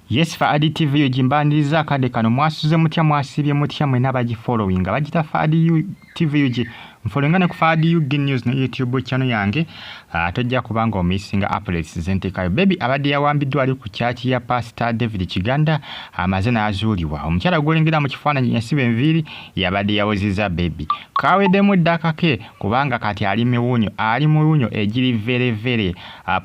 Yes, Faadi TV yo gimbaniriza akadde kano. Mwasuze mutya? Mwasiibye mutya mwena abagifollowinga? Bagita Faadi U TV UG. Nfollowinga ne ku Faadi UG News ne YouTube channel yange. Tojja kubanga omissinga updates zenteekayo. Baby abadde yawambiddwa ali ku kyaki ya Pastor David Kiganda amaze n'azuulibwa. Omukyala gw'olengera mu kifaananyi yasiba enviiri yabadde yawozezza baby. Kaweddemu dda akake kubanga kati ali miwunyo, ali muwunyo egiri very very.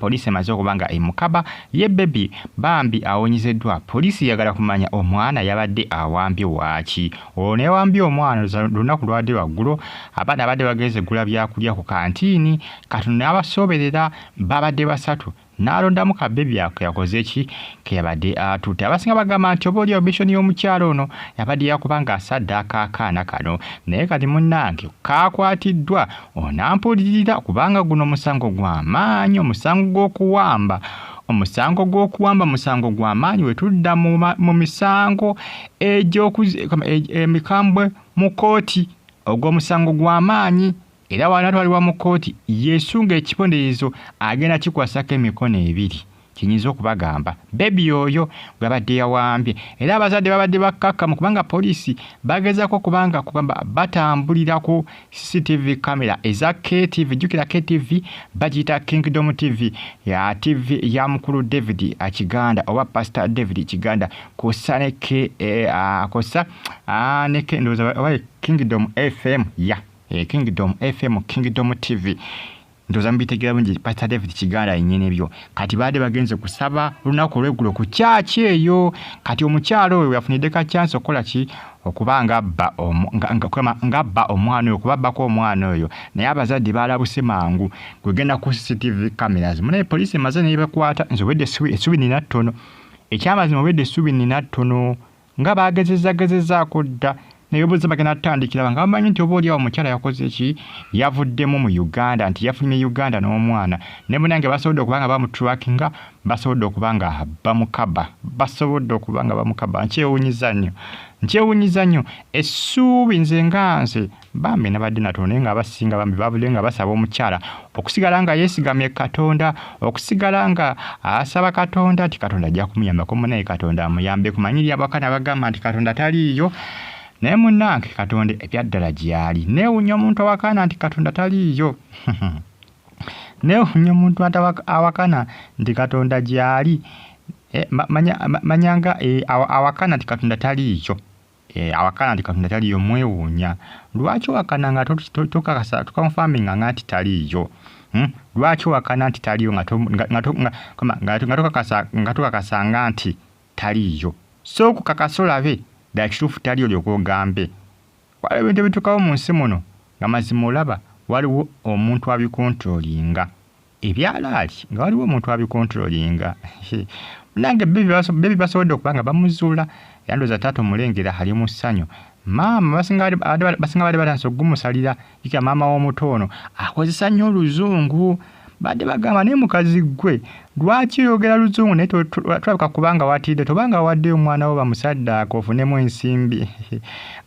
Poliisi emaze okuba nga emukaba ye baby bambi awonyezeddwa. Poliisi yagala kumanya omwana yabadde awambye waaki. Ono yawambye omwana lunaku lwadde lwaggulo, abaana abadde bagenze gula byakulya ku kantiini, kati n'abasooberera babadde basatu n'alondamu ka baby ako yakoze ki ke yabadde atutte. Abasinga bagamba nti oba oli mission y'omukyalo ono yabadde yakuba ng'asaddaaka akaana kano, naye kati munnange kaakwatiddwa. Onampulirira kubanga guno omusango gwa maanyi, omusango gw'okuwamba. Omusango gw'okuwamba musango gwa maanyi. We tudda mu misango emikambwe mu kkooti, ogw'omusango gwa maanyi, era wanaatwalibwa mu kkooti yeesunga ekibonerezo agenda kikwasako emikono ebiri. Kinyinza okubagamba baby oyo gwabadde yawambye, era abazadde babadde bakkakkamu kubanga poliisi bagezaako kubanga kugamba batambulira ku CCTV camera eza KTV. Jjukira KTV bagiyita Kingdom TV, ya TV ya mukulu David Kiganda oba Pastor David Kiganda, kw'ossa ne K, kw'ossa ne K, ndowooza oba Kingdom FM ya Kingdom FM, Kingdom TV, ndowooza mubitegeera bulungi. Pastor David Kiganda yennyini byo. Kati baadde bagenze kusaba lunaku olw'eggulo ku kyaki eyo. Kati omukyalo oyo yafunidde ka chance okukola ki? Okuba ng'abba omwana oyo, kubabbako omwana oyo, naye abazadde baalabuse mangu gwegenda ku CCTV cameras. Munaye poliisi emaze nebakwata. Nze obwedde essubi nina ttono, ekyamazima obwedde essubi nina ttono nga baagezezza dda, naye obuuza bagenda tutandikira nga bamanyi nti oba oliawo omukyala yakoze ki, yavuddemu mu Uganda, nti yafulumye Uganda n'omwana. Ne munange basobodde okuba nga bamutrackinga, basobodde okuba nga bamukaba, basobodde okuba nga bamukaba. Nkyewunyiza nnyo, nkyewunyiza nnyo. Essuubi nze nga nze bambi nabadde natono, naye nga abasinga bambi babudde nga basaba omukyala okusigala nga yeesigamye Katonda, okusigala nga asaba Katonda nti Katonda ajja kumuyambako. Munaye Katonda amuyambe. Kumanyiri abakana bagamba nti Katonda taliiyo, naye munnange Katonda ebyaddala gyali. Neewunya omuntu awakana nti Katonda taliiyo. Neewunya omuntu awakana nti Katonda gyali. Manyanga awakana nti Katonda taliiyo, awakana nti Katonda taliiyo, mwewuunya lwaki owakana nga tokakasa, toconfirminga nga nti taliiyo? Lwaki owakana nti taliiyo nga tokakasanga nti taliiyo? So okukakasa olabe ddala kituufu taliiyo, olyoke ogambe. Waliwo ebintu ebituukawo mu nsi muno nga mazima olaba waliwo omuntu abicontrollinga ebyalaali, nga waliwo omuntu abicontrollinga. Nange baby basobodde okuba nga bamuzuula, era ndowooza taata omulengera ali mu ssanyu. Maama basinga badde batandise okugumusalira. Jjukira maama w'omuto ono akozesa nnyo oluzungu. Badde bagamba, "Naye mukazi ggwe, lwaki oyogera luzungu?" Naye tulabika kubanga watidde tobanga waddeyo omwana wo bamusaddaaka ofunemu ensimbi.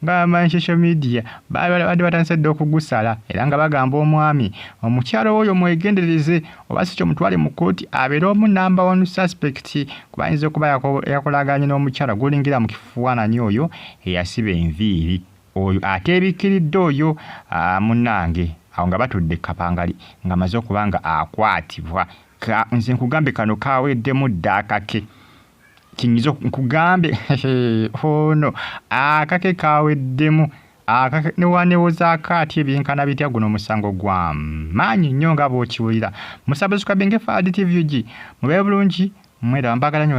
Nga social media badde batandise dda okugusala, era nga bagamba omwami, omukyalo oyo mwegendereze, oba si kyo mutwale mu kkooti abeere omu number one suspect, kuba ayinza okuba yakolaganye n'omukyala gw'olingira mu kifaananyi oyo eyasiba enviiri, oyo ateebikiridde oyo. Munnange awo nga batudde kapangali ng'amaze okuba nga akwatibwa. Nze nkugambe kano kaweddemu dda akake. Kinyinza nkugambe ono akake kaweddemu akake, newanewozaako atya ebyenkana bitya. Guno omusango gwa maanyi nnyo nga bw'okiwulira. Musabusukabinge Faadi TV UG, mubeere bulungi, mweraba, mbagala nnyo.